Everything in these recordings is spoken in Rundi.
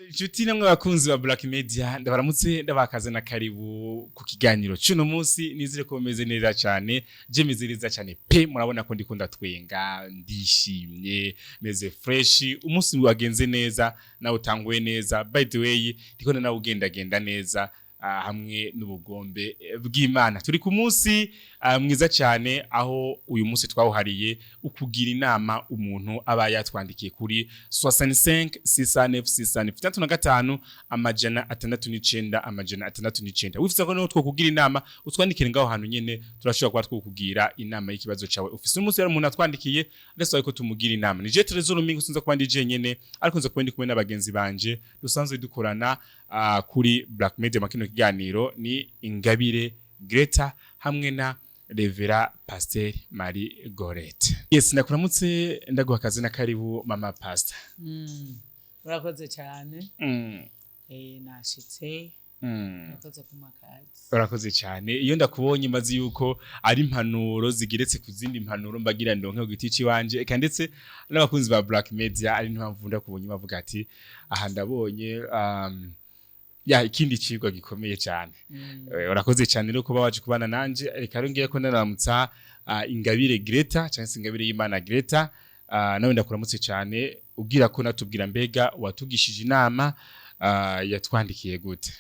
Inshuti namwe bakunzi ba Black Media, ndabaramutse, ndabakaze na karibu ku kiganiro cy'uno munsi. Nizere ko mumeze neza cyane. Je meze neza cyane pe. Murabona ko ndiko ndatwenga, ndishimye, meze fresh. Umunsi wagenze neza, nawe utanguye neza. By the way, ndiko nawe ugendagenda neza, hamwe n'ubugombe bw'Imana. Turi ku munsi mwiza cyane, aho uyu munsi twawuhariye ukugira inama umuntu aba yatwandikiye kuri 65 609 665 609 609. Wifuza ko niho twokugira inama, utwandikire ngaho hantu nyene, turashobora kuba twokugira inama y'ikibazo cawe ufise. Umunsi rero umuntu atwandikiye ndasaba ko tumugira inama. Ni je Trésor Mingo, sinza kuba ndi jenyene, ariko nza kuba ndi kumwe n'abagenzi banje dusanzwe dukorana kuri Black Media. Makino kiganiro ni Ingabire Greta hamwe na Reverend Pasteur Marie Gorette. Yes, ndakuramutse, ndaguha akazi na karibu, mama pastor. Urakoze cyane. Nashitse. Urakoze ku makazi. Urakoze cyane. Iyo ndakubonye maze yuko ari impanuro zigeretse ku zindi mpanuro mbagira ndonke ku giti ciwanje, eka ndetse n'abakunzi ba Black Media, ari impamvu ndakubonye bavuga ati aha ndabonye ya ikindi cigwa gikomeye cyane. Urakoze cyane rero kuba waje kubana nanje. Reka rero ngiye ko ndaramutsa Ingabire Greta cyangwa se Ingabire y'Imana Greta. Nawe ndakuramutse cyane, ubwira ko natubwira mbega watugishije inama yatwandikiye gute?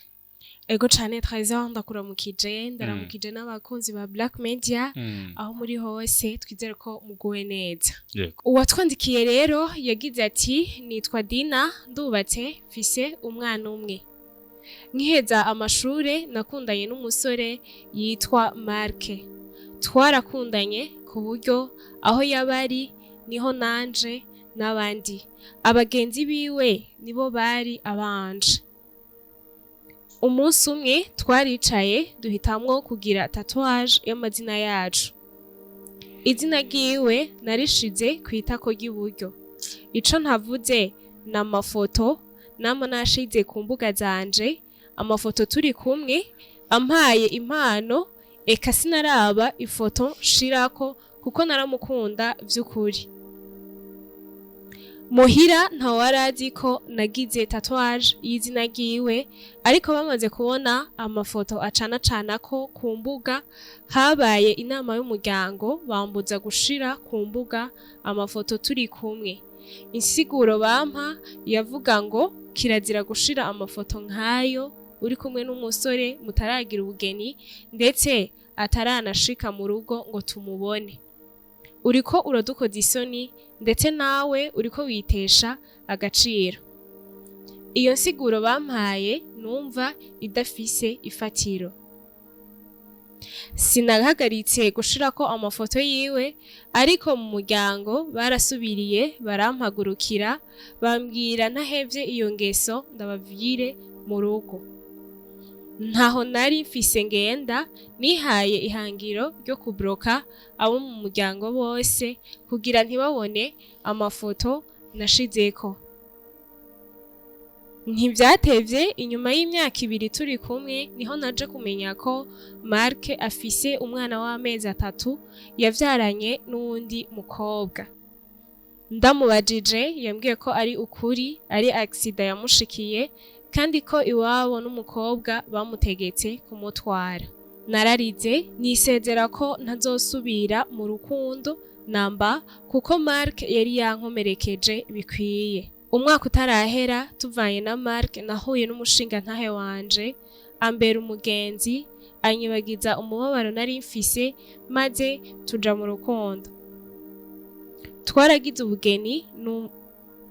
Ego cane Trésor, ndakuramukije, ndaramukije n'abakunzi ba Black Media aho muri hose. Twizere ko muguwe neza. Yego. Uwatwandikiye rero yagize ati: "Nitwa Dina, ndubatse, mfise umwana umwe. Nkiheza amashure nakundanye n'umusore yitwa Mark. Twarakundanye ku buryo aho yaba ari niho nanje n'abandi, abagenzi biwe nibo bari abanje. Umunsi umwe twaricaye duhitamwo kugira tatouage y'amazina yacu. Izina ryiwe narishize kw'itako ry'iburyo. Ico ntavuze ni amafoto nama nashize ku mbuga zanje, amafoto turi kumwe, ampaye impano, eka sinaraba ifoto nshirako kuko naramukunda vy'ukuri. Muhira ntawarazi ko nagize tatouage y'izina ryiwe, ariko bamaze kubona amafoto acana canako ku mbuga, habaye inama y'umuryango, bambuza gushira ku mbuga amafoto turi kumwe. Insiguro bampa yavuga ngo kirazira gushira amafoto nk'ayo uri kumwe n'umusore mutaragira ubugeni, ndetse ataranashika mu rugo ngo tumubone. Uriko uradukoza isoni, ndetse nawe uriko witesha agaciro. Iyo nsiguro bampaye numva idafise ifatiro. Sinahagaritse gushirako amafoto yiwe, ariko mu muryango barasubiriye barampagurukira, bambwira ntahevye iyo ngeso ndabavire mu rugo. Ntaho nari mfise ngenda. Nihaye ihangiro ryo kubroka abo mu muryango bose kugira ntibabone amafoto nashizeko. Ntivyatevye, inyuma y'imyaka 2 turi kumwe, niho naje kumenya ko Mark afise umwana w'amezi 3 yavyaranye n'uwundi mukobwa. Ndamubajije yambwiye ko ari ukuri, ari accident yamushikiye, kandi ko iwabo n'umukobwa bamutegetse kumutwara. Nararize, nisezera ko ntazosubira mu rukundo namba, kuko Mark yari yankomerekeje bikwiye. Umwaka utarahera tuvanye na Mark, nahuye n'umushinga ntahe wanje, ambera umugenzi, anyibagiza umubabaro nari mfise, maze tuja mu rukundo. Twaragize ubugeni,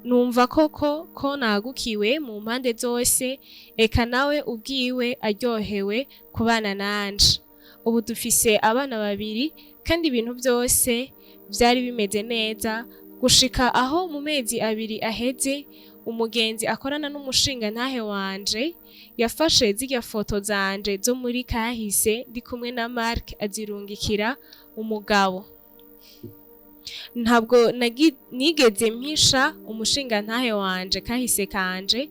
numva koko ko nagukiwe mu mpande zose, eka nawe ubwiwe aryohewe kubana nanje. Ubu dufise abana babiri, kandi ibintu byose vyari bimeze neza gushika aho mu mezi 2 aheze umugenzi akorana n'umushinga ntahe wanje yafashe zirya foto zanje zo muri kahise ndi kumwe na Mark, azirungikira umugabo. Ntabwo nigeze mpisha umushinga ntahe wanje kahise kanje,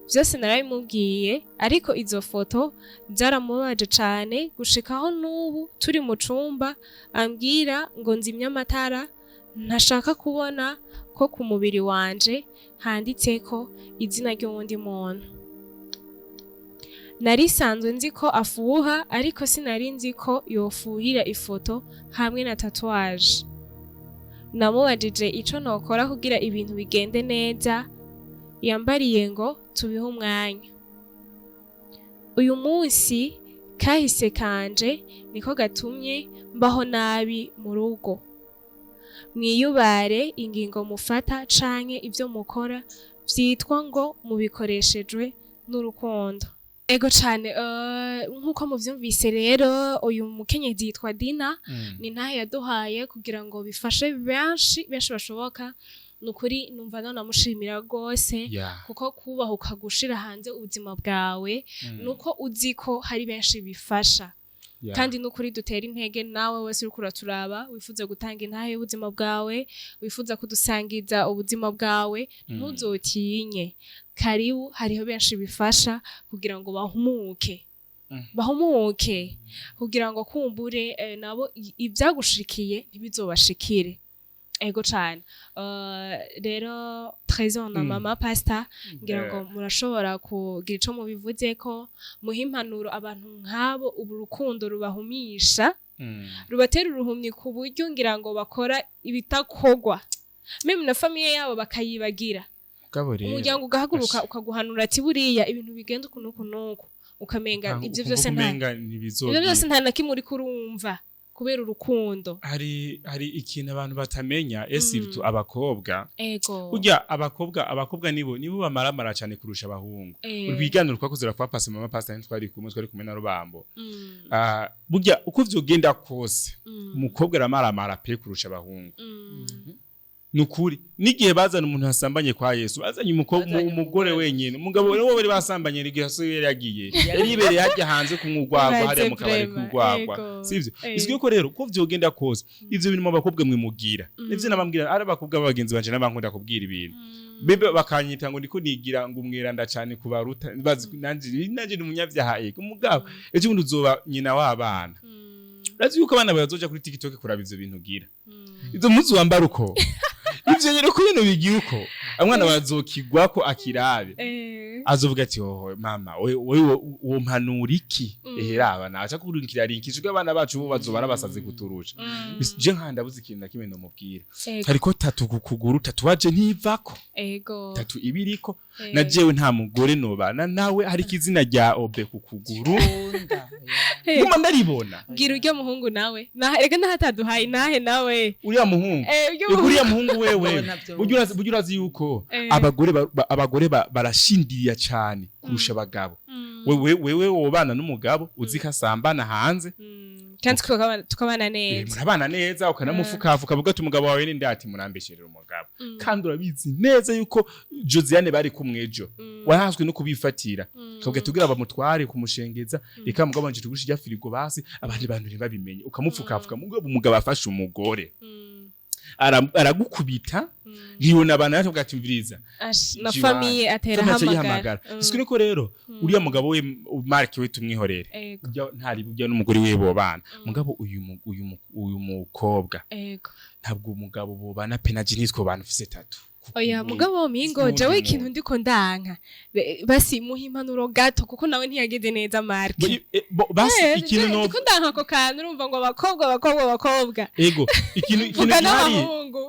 byose narabimubwiye, ariko izo foto zaramubabaje cane gushikaho n'ubu turi mu cumba ambwira ngo nzimye amatara. Ntashaka kubona ko ku mubiri wanje handitseko izina ry'uwundi muntu. Nari sanzwe nzi ko afuha, ariko sinari nzi ko yofuhira ifoto hamwe na tatouage. Namubajije ico nokora kugira ibintu bigende neza, yambariye ngo tubihe umwanya. Uyu munsi kahise kanje niko gatumye mbaho nabi mu rugo. Mwiyubare ingingo mufata canke ivyo mukora vyitwa ngo mubikoreshejwe n'urukundo. Ego cane, nkuko muvyumvise rero, uyu mukenyezi yitwa Dina. Ni ntahe yaduhaye kugira ngo bifashe benshi benshi bashoboka. Nukuri numva nanamushimira rwose, kuko kubahuka gushira hanze ubuzima bwawe nuko uzi ko hari benshi bifasha. Kandi nukuri dutera intege nawe wese uriko uraturaba wifuza gutanga intahe y'ubuzima bwawe, wifuza kudusangiza ubuzima bwawe, ntuzotinye, karibu. Hariho benshi bifasha kugira ngo bahumuke, bahumuke kugira ngo kumbure nabo ivyagushikiye ntibizobashikire. Ego cane. Rero Trésor na mama Pastor, ngira ngo murashobora kugira ico mubivuzeko, muha impanuro abantu nk'abo ubu urukundo rubahumisha, rubatera uruhumyi ku buryo ngira ngo bakora ibitakogwa, même na famille yabo bakayibagira. Mugabo rero Umuryango ugahaguruka Asha. ukaguhanura ati buriya ibintu bigenda uku n'uku n'uku, ukamenga ivyo ukumva vyose nta umenga ivyo ntibizogira. byose nta na kimwe uriko urumva kubera urukundo. Hari ikintu abantu batamenya, surtout abakobwa. Burya abakobwa nibo bamaramara cyane kurusha abahungu. Ibiganiro twakoze kwa pasi, mama pasi, twari kumwe na Rubambo. Ah, burya uko vyogenda kose, umukobwa aramaramara pe kurusha abahungu. Nukuri n'igihe bazana umuntu asambanye kwa Yesu, bazanye umukobwa, Bazanye umugore umugore. wenyine. Umugabo we bari basambanye igihe so yari yagiye, yari yibereye hajya hanze kunywa urwagwa hariya mu kabari k'urwagwa, sivyo? Izwi ko rero uko vyogenda kose, ivyo bintu mu bakobwa mwe mugira, nivyo nabambwira ari abakobwa b'abagenzi banje n'abankunda kubwira ibintu, bebe bakanyita ngo ndiko nigira ngo umweranda cyane kubaruta, bazi nanje ni umunyabyaha. Ego, umugabo ejo bundi uzoba nyina w'abana. Urazi yuko abana bazoja kuri TikTok kuraba ivyo bintu ugira, izo mpuzu wambara, uko ivyo nyene, uko ibintu bigira, uko umwana bazokigwako akirabe, azovuga ati: "Hoho mama, wewe uwo mpanura iki?" Ehe, raba naca kurungikira link ijwi, abana bacu bo bazoba arabasaze kuturusha. Je nka ndabuze ikintu na kimwe nomubwira. Hariko tattoo ku kuguru, tatouage ntivako. Tattoo ibiriko. Na jewe nta mugore nobana nawe hariko izina rya Obe ku kuguru. Kunda. Nguma ndaribona. Bwira urya muhungu nawe. Reka nahataduhaye inahe nawe. Uriya muhungu. Urya Ego, muhungu. uriya muhungu wewe, Mbona vyose. burya urazi yuko abagore barashindiriya cyane kurusha abagabo. Wewe wobana n'umugabo uzi ko asambana hanze? Kandi tukabana neza. Murabana neza, ukanamufukafuka, uvuga ati umugabo wawe ni ndati murambesherera umugabo. Kandi urabizi neza yuko Josiane bari kumwe ejo, waranzwe no kubifatira, kavuga tugira bamutware kumushengeza, reka mugabo wanje tugurishe irya firigo basi abandi bantu ntibabimenye, ukamupfukafuka. Mugabo umugabo afashe umugore, aragukubita, ntibona abantu, aravuga ati mviriza. Ash, na Jiwanje. famille atera Famille aca ahamagara. yihamagara. Siko niko rero uriya mugabo we Mark we tumwihorere. Urya ntari burya n'umugore we bobana. Mugabo uyu mukobwa, ntabwo umugabo bobana pe, naje nitwo bantu ufise tattoo. Oya, mugabo mingo Uwundi jewe muntu. ikintu ndiko ndanka. Basi muha impanuro gato kuko nawe ntiyageze neza Mark. Basi ikintu no Ndiko ndanka ako kantu, urumva ngo abakobwa, abakobwa, abakobwa. Ego, ikintu Vuga gihari. n'abahungu.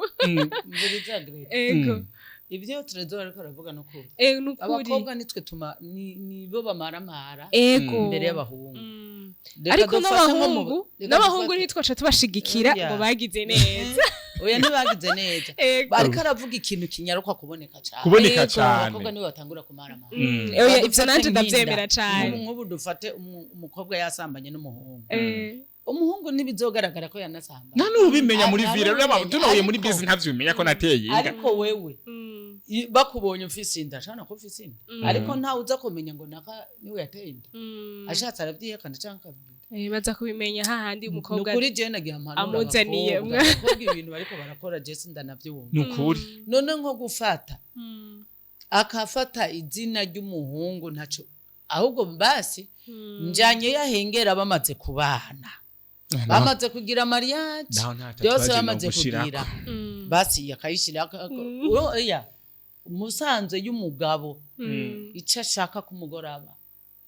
Mviriza Greta. Ego. Ibyo Trezor ariko aravuga no kuri. Nukuri. Abakobwa nitwe tuma nibo bamaramara imbere y'abahungu. Reka Ariko dufate nko mu- n'abahungu, reka n'abahungu dufate- ntitwaca tubashigikira Oya. ngo bagize neza. Oya, ntibagize neza. Ariko aravuga ikintu kinyaruka kuboneka cyane. Kuboneka Ego. Abakobwa cyane. nibo batangura kumaramara. Oya, Dufate ivyo nanje nk'inda. ndavyemera cane. Nk'ubu dufate umukobwa yasambanye n'umuhungu. Umuhungu ntibizogaragara ko yanasambanye. Nta n'ubimenya muri Nta ville. n'ubimenya. Tunahuye muri Ariko- bisi ntavyumenya ko nateye inda. Ariko wewe bakubonye ufise inda, ashobora kuba ufise inda, ariko ntawe uza kumenya ngo naka niwe yateye inda. Ashatse arabyihakana cyangwa akabimenya. Baza kubimenya hahandi umukobwa Nukuri jewe nagiye mpanura amuzaniye abakobwa ibintu bariko barakora, je sindanavyumva. Nukuri. None nko gufata, akafata izina ry'umuhungu, ntaco, ahubwo basi njanye yahengera bamaze kubana, bamaze kugira mariage Naho nta byose tatouage bamaze nogushirako. kugira. Basi akayishira. Oya, umusanze y'umugabo, icyo ashaka ko umugore aba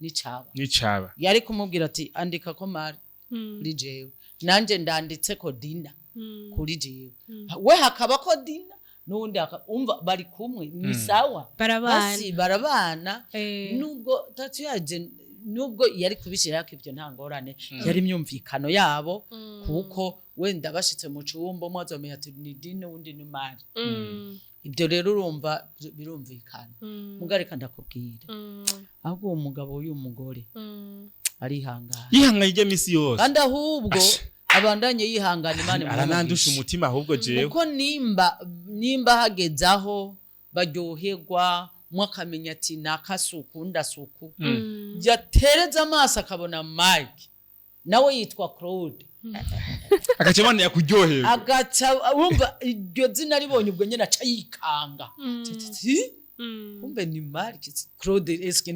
nicaba. N'icaba. Yari kumubwira ati: "Andika ko mari kuri jewe, nanje ndanditse ko Dina kuri jewe." We hakaba ko Dina, n'uwundi umva bari kumwe, ni sawa. Barabana. Basi barabana. Nubwo tatouage, nubwo yari kubishyirako ibyo, nta ngorane, yari imyumvikano yabo, kuko wenda bashitse mu cumba, umwe azomenya ati ni Dina, uwundi ni Mari. Ibyo rero urumva birumvikana. Muga reka ndakubwira, ahubwo uwo mugabo w'uyu mugore arihangana. Yihanganye ijya misi yose. Kandi ahubwo Asha. abandanye yihangana, Imana imuhe Aranandusha umugisha. umutima ahubwo jewe. Kuko nimba hageze aho baryoherwa, umwe akamenya ati nakasuku ndasuku, yatereze amaso akabona Mike nawe yitwa Claude, Agaca abana yakuryoherwa. Agaca wumva iryo zina ribonye, ubwo nyine aca yikanga. Ati, "Kumbe ni Mike Claude, eske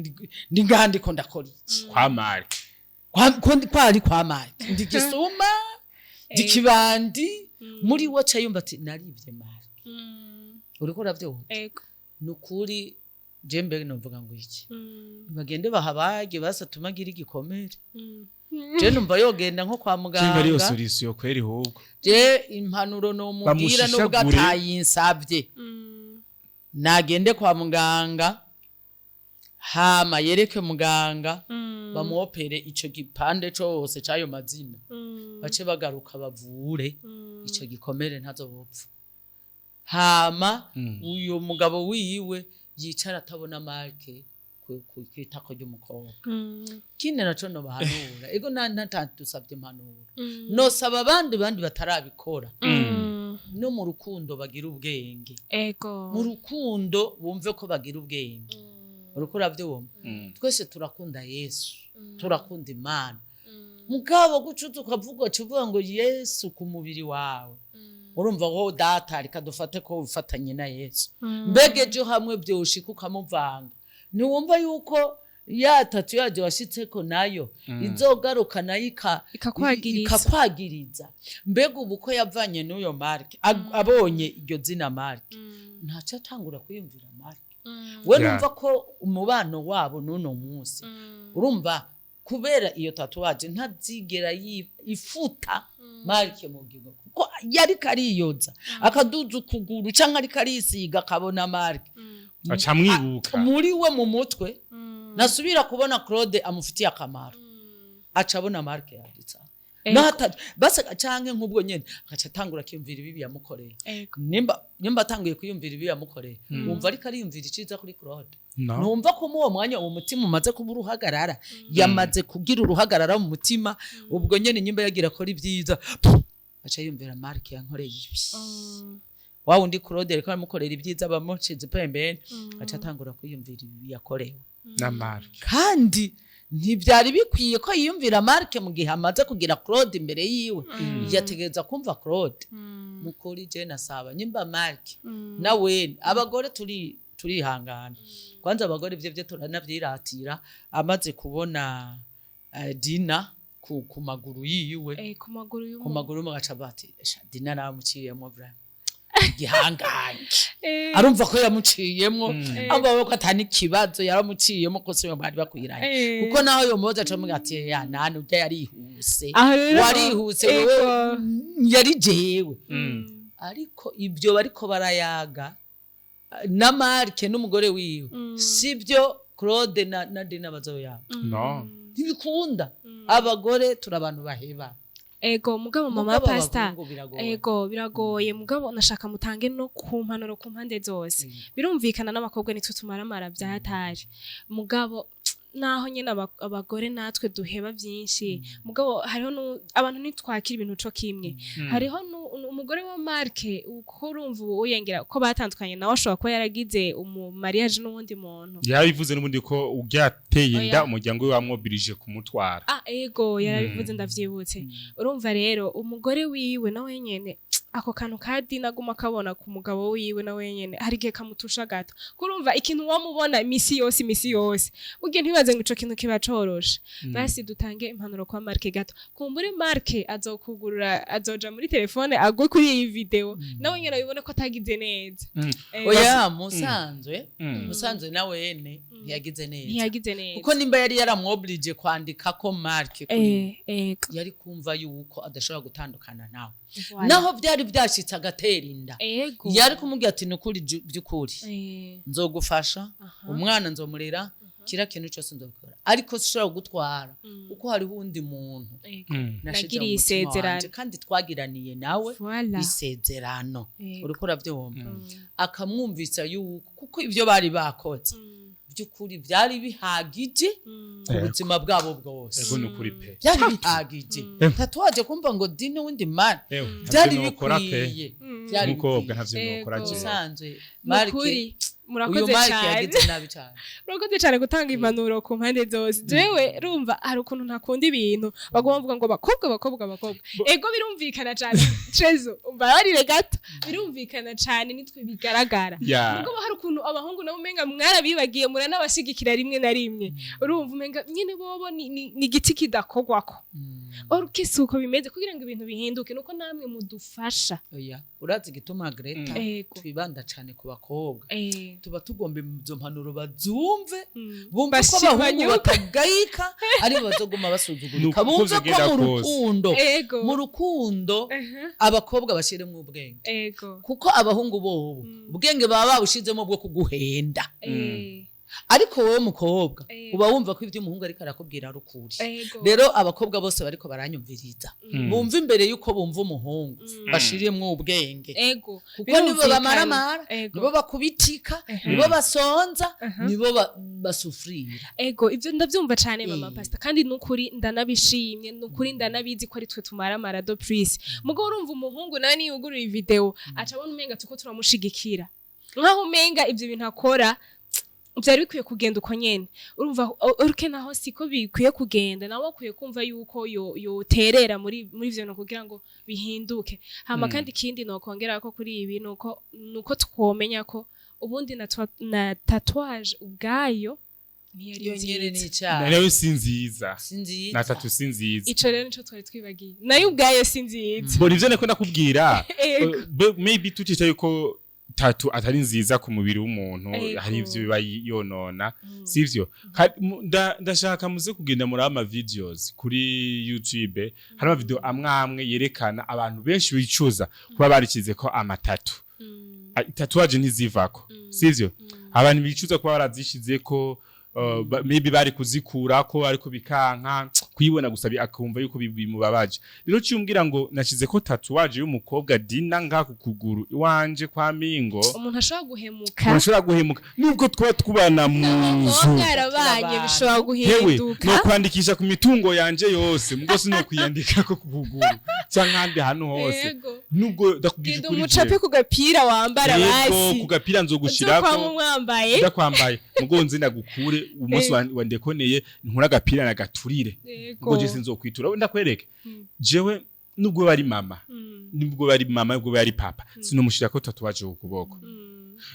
ndi ngaha ndiko ndakora iki?" Kwa Mark. Kwari kwa Mike, ndi gisuma, ndi kibandi. Muri we aca yumva ati naribye Mike. Uriko uravyumva? Ego. Ni ukuri, je mbere novuga ngo iki, bagende bahabage basatuma agira igikomere. Je numva yogenda nko kwa Cyangwa ariyo muganga. solution kweri ahubwo. Je impanuro nomubwira, nubwo Bamushishagure. atayinsavye, nagende kwa muganga, hama yereke muganga, bamuopere ico gipande cose c'ayo mazina, bace bagaruka bavure ico gikomere, ntazobopfa. Hama uyo mugabo wiwe yicara atabona Marke kwitako ry'umukobwa. Kindi naco nobahanura, ego natadusavye impanuro, nosaba abandi bandi batarabikora, no mu rukundo bagira ubwenge. Mu rukundo bumve ko bagira ubwenge. Uriko uravyumva? Twese turakunda Yesu, turakunda Imana, mugabo gucuza ukavuga, uvuga ngo Yesu ku mubiri wawe, urumva ko data, reka dufate ko ufatanye na Yesu, mbega ejo hamwe byoshika ukamuvanga, ntiwumva yuko ya tatouage washitseko nayo izogaruka nayo Ikakwagiriza. Ikakwagiriza? Mbega ubu ko yavanye n'uyo Mark, abonye iryo zina Mark, ntaco atangura kwiyumvira Mark we. Numva ko umubano wabo n'uno munsi, urumva kubera iyo tatouage ntazigera ifuta Mark mu bugingo, kuko yariko ariyoza akaduza ukuguru canke ariko arisiga akabona Mark, Aca amwibuka. muri we mu mutwe nasubira kubona Claude amufitiye akamaro, aca abona Mark yanditse aho. Basi canke nk'ubwo nyene agaca atangura akiyumvira ibibi yamukoreye. Nimba atanguye kwiyumvira ibibi yamukoreye, wumva ariko ariyumvira iciza kuri Claude? No. Numva ko muri uwo mwanya uwo mutima umaze kuba uruhagarara, yamaze kugira uruhagarara mu mutima. Ubwo nyene nyimba yagira akora ibyiza, aca yumvira Mark yankoreye ibi, wa wundi Claude ariko aramukorera ibyiza, bamushize pembeni, aca atangura kwiyumvira ibi yakorewe Na Mark. Kandi ntibyari bikwiye ko yiyumvira Mark mu gihe amaze kugira Claude imbere yiwe. Yategereza kumva Claude. Mukuri je nasaba nyimba Mark nawe, abagore turi turihangana kwanza, abagore ivyo byo turanavyiratira. Amaze kubona Dina ku maguru yiwe, Ku maguru ku y'umuntu. maguru, agaca bati: "Esha, Dina naramuciyemo vraiment, igihangange." Arumva ko yamuciyemwo, amba ko atani kibazo, yaramuciyemo ko se bari bakwiranye, kuko naho yomubaza aca amugira ati: "Ya nani urya yarihuse." Aho rero "Warihuse wewe, yari jewe." Ariko ibyo bariko barayaga na Mark n'umugore wiwe, sibyo Claude na Dina bazoyaga. No. Ntibikunda. Abagore turi abantu baheba. Ego, mugabo mama Mugabo pastor, abahungu biragoye. Ego, biragoye, mugabo nashaka mutange no ku mpanuro ku mpande zose. Birumvikana, n'abakobwa nitwe tumaramara byatari, mugabo naho nyene abagore natwe duheba byinshi, mugabo hariho abantu ntitwakira ibintu co kimwe. Hariho umugore wa Mark, uko urumva ubu uyengera ko batandukanye, nawe ashobora kuba yaragize umu mariage n'uwundi muntu. Yarabivuze n'ubundi ko uryateye inda, Oya. umuryango we wamwobirije kumutwara. Ah, ego, yarabivuze, ndavyibutse. Urumva rero umugore wiwe nawe nyene Ako kantu ka Dina aguma akabona ku mugabo wiwe na wenyene, hari igihe kamutusha gato. Kurumva ikintu wamubona imisi yose, imisi yose, burya ntibaze ngo ico kintu kiba coroshe. Basi dutange impanuro kwa Mark gato. Kumbure Mark azokugurura, azoja muri telefone, agwe kuri iyi video, nawe nyene abibone ko atagize neza. Oya, musanzwe na wene ntiyagize neza. Ntiyagize neza. Kuko nimba yari yaramwoblije kwandika ko Mark kuri yari kumva yuko adashobora gutandukana nawe. Voilà. Naho byari byashitse agatera inda, yari kumubwira ati: "Nukuri, by'ukuri nzogufasha, umwana nzomurera, kira kintu cyose nzobikora, ariko sinshobora kugutwara kuko hariho uwundi muntu nashize Nagiriye mu mutima isezerano. wanje, kandi twagiraniye nawe Voilà. isezerano." Uriko uravyumva, akamwumvisa yuko kuko ibyo bari bakoze by'ukuri byari bihagije ku buzima bwabo bwose. Ego, ni ukuri pe. Byari bihagije. Tatouage, kumva ngo Dino wundi man, Ewe, byari ntavyo nokora pe. bikwiye, byari Umukobwa bikwiye. ntavyo nokora jewe. Ubusanzwe Mark, Nukuri uyu murakoze Mark cyane. yagize nabi cyane. Murakoze cyane gutanga impanuro ku mpande zose. Jewe rumva hari ukuntu ntakunda ibintu bagomba bavuga ngo bakobwa, bakobwa, bakobwa. Ego, birumvikana cyane. Trezo, umbabarire gato, birumvikana cyane, nitwe bigaragara. Nubwo hari ukuntu abahungu nabo umenga mwarabibagiye, muranabashigikira rimwe na rimwe. Urumva umenga nyine bobo ni igiti kidakogwako. Oruke si uko bimeze. Kugira ngo ibintu bihinduke nuko namwe mudufasha. Oya, urazi igituma, Greta, Ego. twibanda cyane ku bakobwa? Tuba tugomba izo mpanuro bazumve, bumve ko abahungu Bashimanyuka. batagayika, aribo bazoguma basuzugurika. Nuko Bumve ko bigenda mu kose. rukundo, mu rukundo, abakobwa bashiremwo ubwenge, kuko abahungu bobo ubwenge baba babushizemo bwo kuguhenda. Ariko wowe mukobwa uba wumva ko ibyo umuhungu ariko arakubwira ari ukuri. Rero abakobwa bose bariko baranyumviriza, bumva imbere yuko bumva umuhungu, bashiremwo ubwenge, kuko nibo Birumvikana. bamaramara, nibo bakubitika, nibo basonza, nibo basufurira. Ego, ibyo ndabyumva cyane, mama pastor, kandi nukuri ndanabishimye, nukuri ndanabizi ko ari twe tumaramara de plus. Mugo urumva umuhungu nawe niyugurura video aca abona umenga tuko turamushigikira, nkaho umenga ibyo bintu akora byari bikwiye kugenda uko nyene. Urumva uruke naho siko bikwiye kugenda. Nawe akwiye kumva yuko yoterera muri ivyo bintu kugira ngo bihinduke. Hama kandi ikindi nokongera ko kuri ibi nuko twomenya ko ubundi na tatouage ubwayo ntiyari Iyo nyene nziza. ni icyaha. Nayo si nziza. Si nziza. Na tattoo si nziza. Ico rero nico twari twibagiye, nayo ubwayo si nziza. Mbona ivyo nako ndakubwira. Maybe tutita yuko tattoo atari nziza ku mubiri w'umuntu, hari ivyo biba yonona, sivyo? Ndashaka muze kugenda muri ama videos kuri YouTube. Hari ama video amwe amwe yerekana abantu benshi bicuza kuba barikize ko ama tattoo. Tatouage ntizivako, sivyo? Abantu bicuza kuba barazishizeko, maybe bari kuzikurako ariko bikanka kuyibona gusa, akumva yuko bimubabaje. Rero ciumbwira ngo nashize ko tatouage y'umukobwa Dina nga ku kuguru iwanje kwa Mingo, Umuntu ashobora guhemuka. umuntu ashobora guhemuka nubwo twaba twubana mu nzu. Kuba mwarabanye Turabana. bishobora Hewe, guhinduka. no kwandikisha ku mitungo yanje yose, mugo sino kwiyandika ko ku kuguru canke ahandi hantu hose. Nubwo ndakubwije Genda ukuri, umucape jewe. ku gapira wambara. Yego, Basi ku gapira uzokwama nzogushirako umwambaye. Ndakwambaye, mugo nzi ndagukure umunsi wandekoneye nkura agapira nagaturire. Ubwo je sinzokwitura, ndakwereke. Jewe nubwo bari mama, nubwo bari mama, nubwo bari papa, sinomushirako tatouage ku kuboko.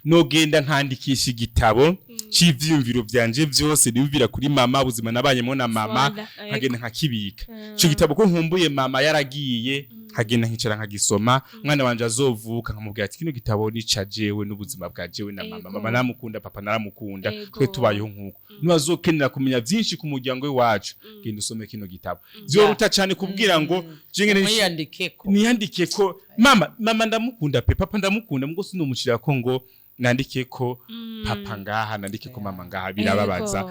Nogenda nkandikisha igitabo c'ivyiyumviro vyanje vyose niyumvira kuri mama, ubuzima nabanyemo na mama, Voilà, ego. nkagenda nkakibika ico gitabo, ko nkumbuye mama yaragiye, nkagenda nkicara nkagisoma. Umwana wanje azovuka nkamubwira ati: "Kino gitabo ni ca jewe n'ubuzima bwa jewe na mama." Mama naramukunda, papa naramukunda, twe tubayeho nkuko. Nibazokenera kumenya vyinshi ku muryango wacu, genda usome kino gitabo. Vyoruta cane kubwira ngo je ngene Mwiyandikeko. Niyandike ko mama, mama ndamukunda pe, papa ndamukunda, mugo sinomushira ko ngo nandike ko papa ngaha, nandike ko mama ngaha. Birababaza.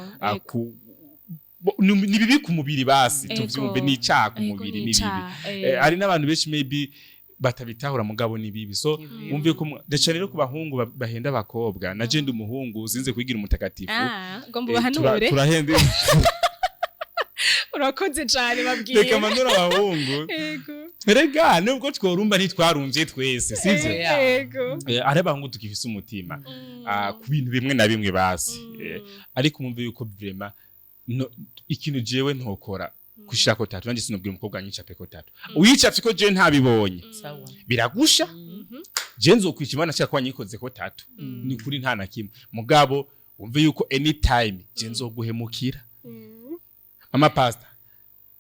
Ni bibi ku mubiri basi. Tuvyumve, ni icaha ku mubiri, ni bibi. Hari n'abantu benshi maybe batabitahura, mugabo ni bibi. So wumve ko ndetse rero ku bahungu bahenda abakobwa, na je ndi umuhungu, sinze kwigira umutakatifu. Ah, ngomba ubahanure. Turahende. Urakoze cane, babwire. Reka manura abahungu. Rega nubwo tworumba ntitwarumvye twese, sivyo? Ego. Ari abahungu tukifise umutima ku bintu bimwe na bimwe basi. Ariko mwumve yuko vraiment no, ikintu jewe ntokora. Kushirako tattoo, nanje sinobwira umukobwa nyicapeko tattoo. Uyicapye ko je ntabibonye, Sawa. biragusha. Je nzokwica Imana ashaka ko wanyikoze ko tattoo, ni kuri nta na kimwe. Mugabo wumve yuko anytime je nzoguhemukira. Mama pastor,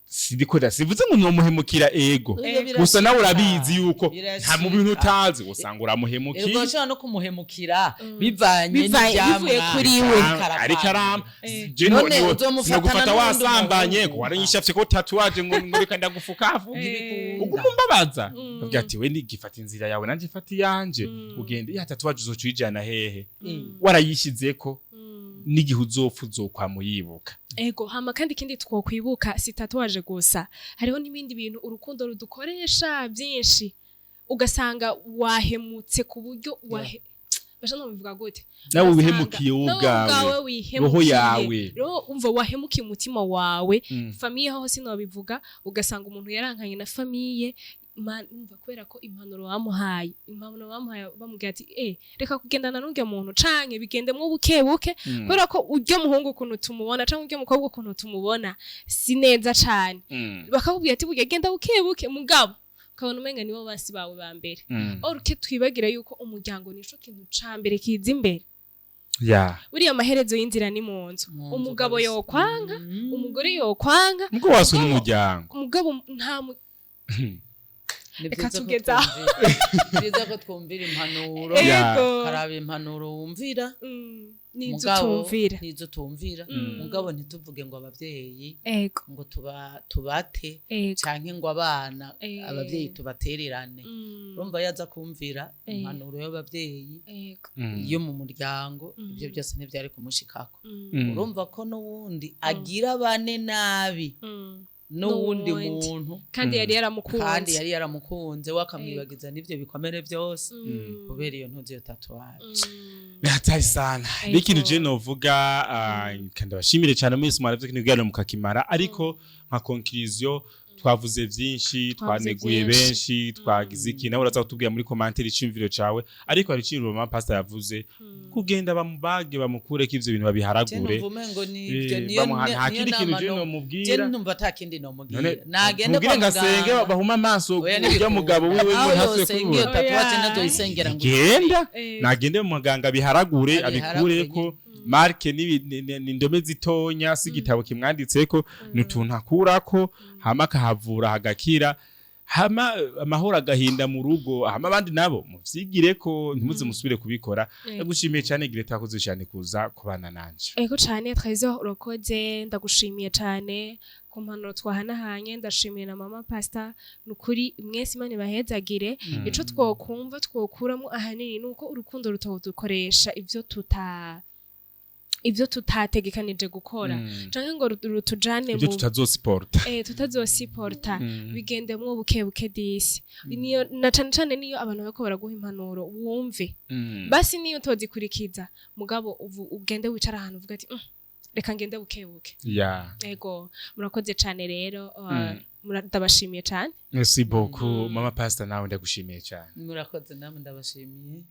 sindikora, sivuze ngo nzomuhemukira, ego. Ivyo Gusa nawe urabizi birashika. yuko nta mu bintu Birashika. utazi usanga uramuhemukiye. Ergo nshobora no kumuhemukira bivanye Bivuye n'ivyamwa kuri we. Ariko aramba. Je None uzomufatana sinagufata n'uwundi wasambanye muhungu. ngo waranyishafye ko tatouage, ngo reka ndagufukafu. Ntibikunda. Uguma umbabaza, uvuga ati: "We nigifata inzira yawe, nanje fata iyanje." Ugende, ya tatouage uzoca uyijana hehe? Warayishizeko, n'igihe uzopfa uzokwama uyibuka. Ego, hama kandi ikindi twokwibuka, si tatouage gusa, hariho n'ibindi bintu urukundo rudukoresha byinshi, ugasanga wahemutse ku buryo wahe basha no bivuga gute? Nawe Ugasanga wihemukiye wowe nawe ubwawe. Ubwawe wihemukiye. Roho yawe. Roho, umva, wahemukiye umutima wawe. Famille aho sinobivuga, ugasanga umuntu yarankanye na famille, umva, kubera ko impanuro bamuhaye bamubwira ati: "Reka kugendana n'urya muntu canke bigendemwo buke buke," kubera ko urya muhungu ukuntu tumubona canke urya mukobwa ukuntu tumubona si neza cane. Bakakubwira ati: "Burya genda buke buke," mugabo ukabona umenga nibo basi bawe ba mbere. Or que twibagira yuko umuryango nico kintu ca mbere kiza imbere. Buriya amaherezo y'inzira ni mu nzu. Mu nzu Umugabo kabisa. yokwanka, umugore yokwanka, Mugo waswe n'umuryango. Umugabo nta Ni Reka byiza ko tugeze aho. Ni byiza ko twumvira impanuro, karaba impanuro wumvira, N'izo mugabo tumvira. n'izo tumvira. Mugabo ntituvuge ngo abavyeyi ngo tuba tubate canke ngo abana abavyeyi tubatererane. Urumva, yaza kumvira impanuro y'abavyeyi, yo mu muryango, ibyo byose ntibyari kumushikako. Urumva ko n'uwundi agira bane nabi n'uwundi N'uwundi. muntu, Kandi yari yaramukunze. Kandi yari yaramukunze, we akamwibagiza n'ibyo bikomere byose kubera iyo ntuzi, iyo tatouage. Ni hatari sana. N'ikintu je novuga, kandi abashimire cyane mwese mwaravye kino kiganiro mukakimara, ariko nka conclusion, twavuze vyinshi, Twavuze twaneguye vyinshi. benshi, twagize iki. Nawe uraza kutubwira muri commentaire iciyumviro cawe, ariko hari iciyumviro mama pastor yavuze: kugenda bamubage, bamukureko ivyo bintu, babiharagure. Numva umengo ni ibyo, niyo Bamuha, nta niyo kindi kintu nama je nomubwira. Je numva ata kindi nomubwira. None Nagende mubwire kwa ngo asenge, muganga. bahume amaso Oya, urya mugabo wiwe ngo aho ntasubire yosenga iyo kubibona. tatouage, Oya. ntazoyisengera ngo Genda, nagende mu muganga biharagure, Abiharagure. abikureko marque n'indome zitonya, si igitabo kimwanditseko, ni utuntu akurako, hama akahavura hagakira, hama amahoro agahinda mu rugo. Hama abandi nabo muvyigireko, ntimuze musubire kubikora. Ndagushimiye cyane Greta, wakoze cyane kuza kubana nanje. Ego cane Trésor, urakoze, ndagushimiye cane ku mpanuro twahanahanye, ndashimiye na mama pastor. Nukuri mwese Imana ibahezagire. Ico twokumva twokuramo ahanini nuko urukundo rutodukoresha ivyo tutategekanije gukora, canke ngo rutujane Ibyo mu tutazosiporta. Tutazosiporta. Bigendemwo buke buke disi, niyo na cane cane niyo abantu bariko baraguha impanuro, wumve. Basi niyo utozikurikiza, mugabo ubu ugende wicara ahantu uvuga ati: "Reka ngende buke buke." Ego, murakoze cane rero, ndabashimiye cane. Merci beaucoup mama pastor, nawe ndagushimiye cyane. Murakoze namwe, ndabashimiye.